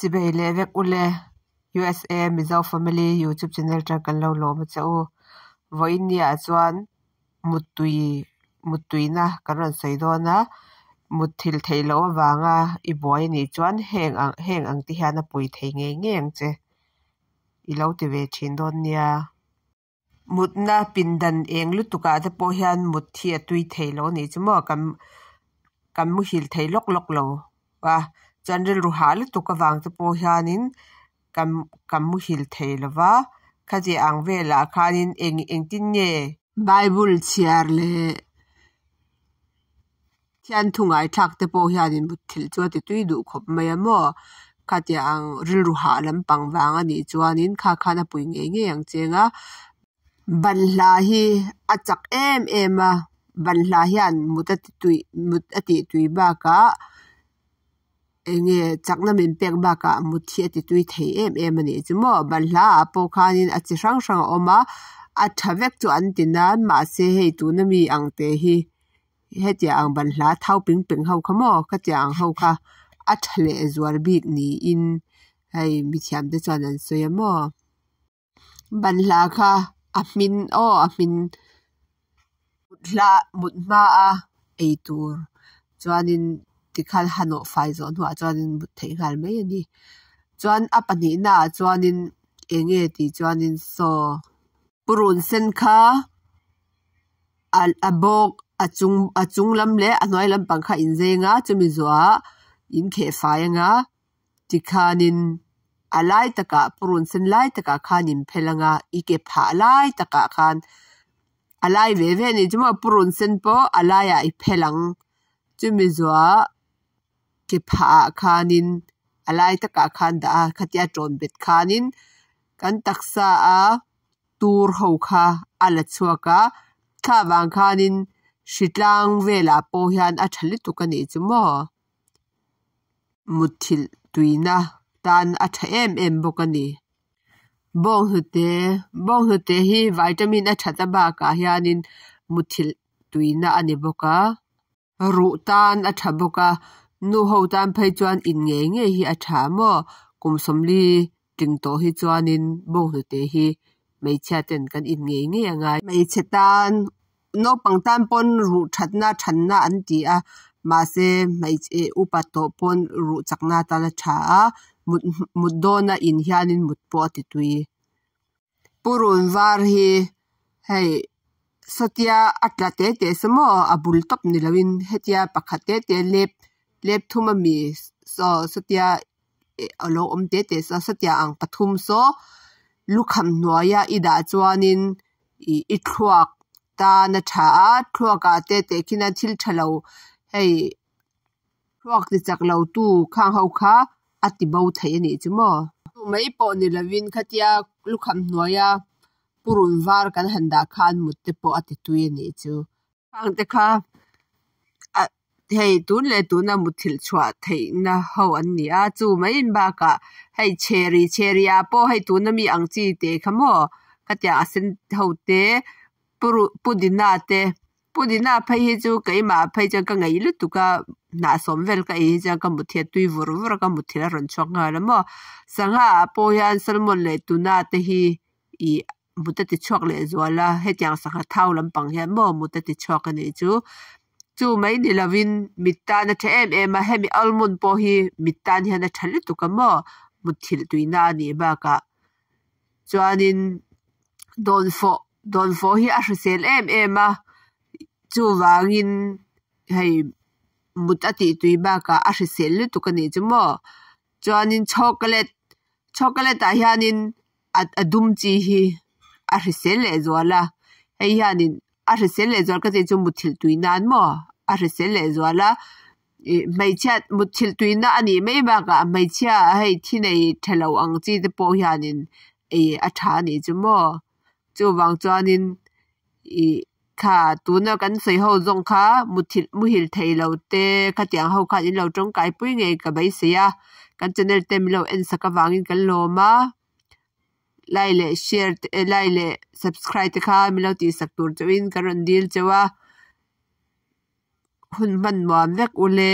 Chibei leh vek ule USA Mizo Family YouTube channel tang kan lo lawm a che u. Vawiin ni ah chuan muttui muttuina kan rawn sawi dawn a, mutthilh theih loh avanga i buai anih chuan heng ang heng ang te hian a pui thei ngei ngei ang che. I lo ti ve thin dawn nia. Mutna pindan eng lutuk ah te pawh hian mut hi a tui thei lo anih chu maw kan kan muhil thei lawk lawk lo a chuan rilru hah lutuk avang te pawh hianin kan kan muhil thei lo va khati ang velah khanin eng engtin nge bible chhiar leh thian thu ngaithlak te pawh hianin mutthilh chu a ti tui duh khawp mai a maw khatiang ang rilru hah lampang vang anih chuanin kha khan a pui ngei ngei ang cheng a banhla hi a chak em em a banhla hian mut a ti tui mut a tih tui bakah eng nge chakna min pek bakah mut hi a ti tui thei em em a nih chu maw banhla ah pawh khanin a chi hrang hrang a awm a a tha vek chu an ti nan mahse hei tuna mi ang te hi hetiang ang banhla thau ping peng ho kha maw khatiang ang ho kha a tha leh zual bik niin hei mithiam te chuan an sawi a maw. Banhla kha a hmin aw a hmin mut hla mut hma a eitur chuanin tikhan ha nawh fai zawh hnuah chuanin mut theih nghal mai a ni chuan a pahnihna ah chuanin eng nge tih chuanin saw purun sen kha a bawk a chung a chung lam leh a hnuai lampang kha inzeng a chumi zawhah in kheh fai anga tikhanin a lai takah purun sen lai takah khan in phel anga i ke phah lai takah khan a lai ve ve anih chu maw purun sen pawh a laiah i phel ang chumi zawhah ke phah ah khanin a lai takah khan dah a khatia tawn bet khanin kan taksa a tur ho kha a la chhuak a thla vang khanin hritlang velah pawh hian a tha lutuk anih chu maw. Mutthilh tuina tan a tha em em bawk a ni. Bawnghnute bawnghnute hi vitamin a that a bakah hianin mutthilh tuina a ni bawk a ruh tan a tha bawk a nu ho tan phei chuan in ngei ngei hi a tha maw kum sawmli tling tawh hi chuanin bawnghnute hi hmeichhia ten kan in ngei ngei a ngai. Hmeichhe tan naupang tan pawn ruh thatna thanna an ti a mahse hmeichhe upa tawh pawn ruh chakna atan a tha a mut mut dawna in hianin mut pawh a ti tui. Purun var hi hei sawtia a tla te te saw maw a bul tawp ni loin hetia pakhat te te lep lep thum ami saw sawtia alo awm te te saw sawtia ang pathum saw lukham hnuaia i dah chuanin ih i thluak tan a tha a thluak ah te tehkhin a thil tha lo hei thluak ti chak lo tu khang ho kha a ti bo thei anih chu maw. Chu mai pawh ni lovin khatia lukham hnuaia purun var kan han dah khan mut te pawh a ti tui anih chu. Khang te kha ah hei tun leh tuna mutthilh chhuah theihna ho an ni a chu mai bakah hei cherry cherry ah pawh hei tuna mi ang chi te kha maw khatiang a sen ho te puru pudina te pudina phei hi chu keimah phei chuan ka ngeih lutuk a hnah sawm vel ka ei hi chuan ka mut hi a tui vur vur a ka mutthilh a rawn chhuak nghal a maw sangha ah pawh hian salmon leh tuna te hi ih mut a ti chhuak leh zual a hetiang sangha thau lampang hian maw mut a ti chhuak a nih chu chu mai ni lovin mit tan a tha em em a hemi almond pawh hi mit tan hian a tha lutuk a maw mutthilh tuina a nih bakah chuanin dawnfawh dawnfawh hi a hrisel em em a chuvangin hei mut a tih tui bakah a hrisel lutuk a nih chu maw chuanin chocolate chocolate ah hianin a dum chi hi a hrisel leh zual a hei hianin a hrisel leh zual ka tih chu mutthilh tui nan maw a hrisel leh zual a ih hmeichhia mutthilh tuina a nih mai bakah hmeichhia hei thi nei tha lo ang chi te pawh hianin ih a tha a nih chu maw chuvang chuanin ih kha tuna kan sawi ho zawng kha mutthilh muhil thei lo te khatiang ho khan in lo tawngkai pui ngei ka beisei a kan channel te min lo en sak avangin kan lawm a like leh share te like leh subscribe te kha min lo tih sak tur chauhin kan rawn dil chauh a hun hman nuam vek ule.